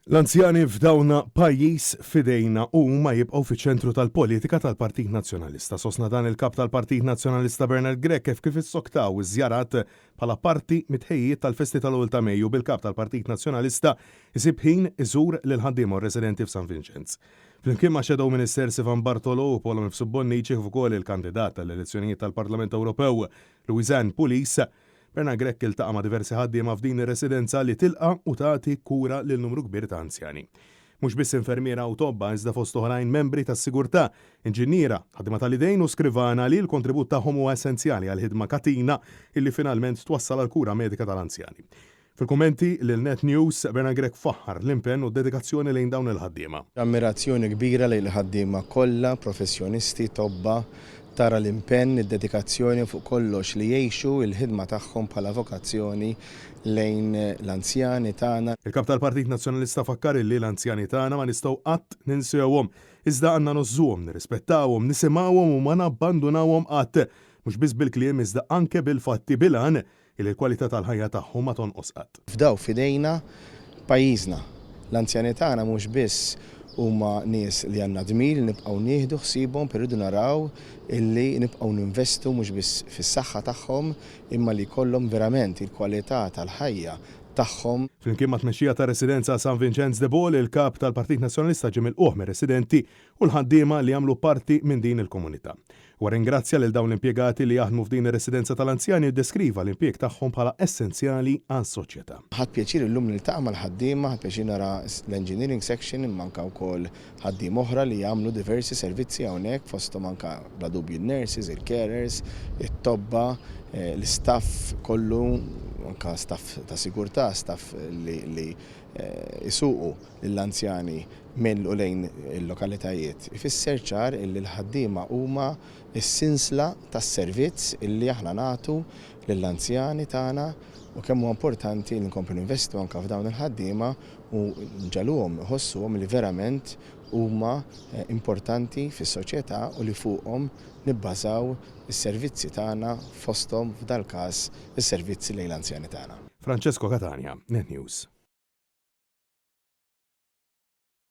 L-anzjani fdawna pajjiż f'idejna u huma jibqgħu fiċ-ċentru tal-politika tal-Partit Nazzjonalista, sostna dan il-Kap tal-Partit Nazzjonalista Bernard Grech hekk kif issoktaw iż-żjarat bħala parti mit-tħejjijiet tal-festi tal-Ewwel ta' Mejju bil-Kap tal-Partit Nazzjonalista jsib ħin iżur lill-ħaddiema u r-residenti f'San Vinċenz. Flimkien ma' Shadow Ministers Ivan Bartolo u Paolo Mifsud Bonnici kif ukoll il-kandidat għall-elezzjonijiet tal-Parlament Ewropew Louise Anne Pulis, Bernard Grech iltaqa' ma' diversi ħaddiema f'din ir-residenza li tilqa' u tagħti kura lil numru kbir ta' anzjani. Mhux biss infermiera u tobba iżda fost oħrajn membri tas-sigurtà, inġiniera, ħaddiema tal-idejn u skrivana li l-kontribut tagħhom huwa essenzjali għall-ħidma katina illi finalment twassal għall-kura medika tal-anzjani. Fil-kummenti lil Net News, Bernard Grech faħħar l-impenn u d-dedikazzjoni lejn dawn il-ħaddiema. Ammirazzjoni kbira lejn il-ħaddiema kollha, professjonisti, tobba, tara l-impenn, id-dedikazzjoni u fuq kollox li jgħixu l-ħidma tagħhom bħala vokazzjoni lejn l-anzjani tagħna. Il-Kap tal-Partit Nazzjonalista fakkar illi l-anzjani tagħna ma nistgħu qatt ninsewhom, iżda għandna ngħożżuhom, nirrispettawhom, nisimgħuhom u ma nabbandunawhom qatt, mhux biss bil-kliem iżda anke bil-fatti bil-għan Illi l-kwalità tal-ħajja tagħhom ma tonqos qatt. Fdaw f'idejna pajjiżna. L-anzjani tagħna mhux biss huma nies li għandna dmir li nibqgħu nieħdu ħsiebhom però rridu naraw illi nibqgħu ninvestu mhux biss fis-saħħa tagħhom imma li jkollhom verament il-kwalità tal-ħajja tagħhom. Flimkien mat-tmexxija tar-Residenza San Vinċenz de Paul, il-Kap tal-Partit Nazzjonalista ġie milqugħ mir-residenti u l-ħaddiema li jagħmlu parti minn din il-komunità. Huwa rringrazzja lil dawn l-impjegati li jaħdmu f'din ir-residenza tal-anzjani u ddeskriva l-impjieg tagħhom bħala essenzjali għas-soċjetà. Ħadt pjaċir illum niltaqa' mal-ħaddiema, ħadt pjaċir nara l-engineering section imma anke wkoll ħaddiema oħra li jagħmlu diversi servizzi hawnhekk fosthom anke bla dubju n-nurses, il-carers, it-tobba, l-istaff kollu, anke staff ta' sigurtà, staff li jsuqu lill-anzjani minn u lejn il-lokalitajiet. Ifisser ċar illi l-ħaddiema huma s-sinsla tas-servizz illi aħna nagħtu lill-anzjani tagħna u kemm huwa importanti li nkomplu ninvestu anke f'dawn il-ħaddiema u nġagħluhom iħossuhom li verament huma importanti fis-soċjetà u li fuqhom nibbażaw is-servizzi tagħna fosthom f'dal-każ is-servizzi lejn l-anzjani tagħna. Francesco Catania, Net News.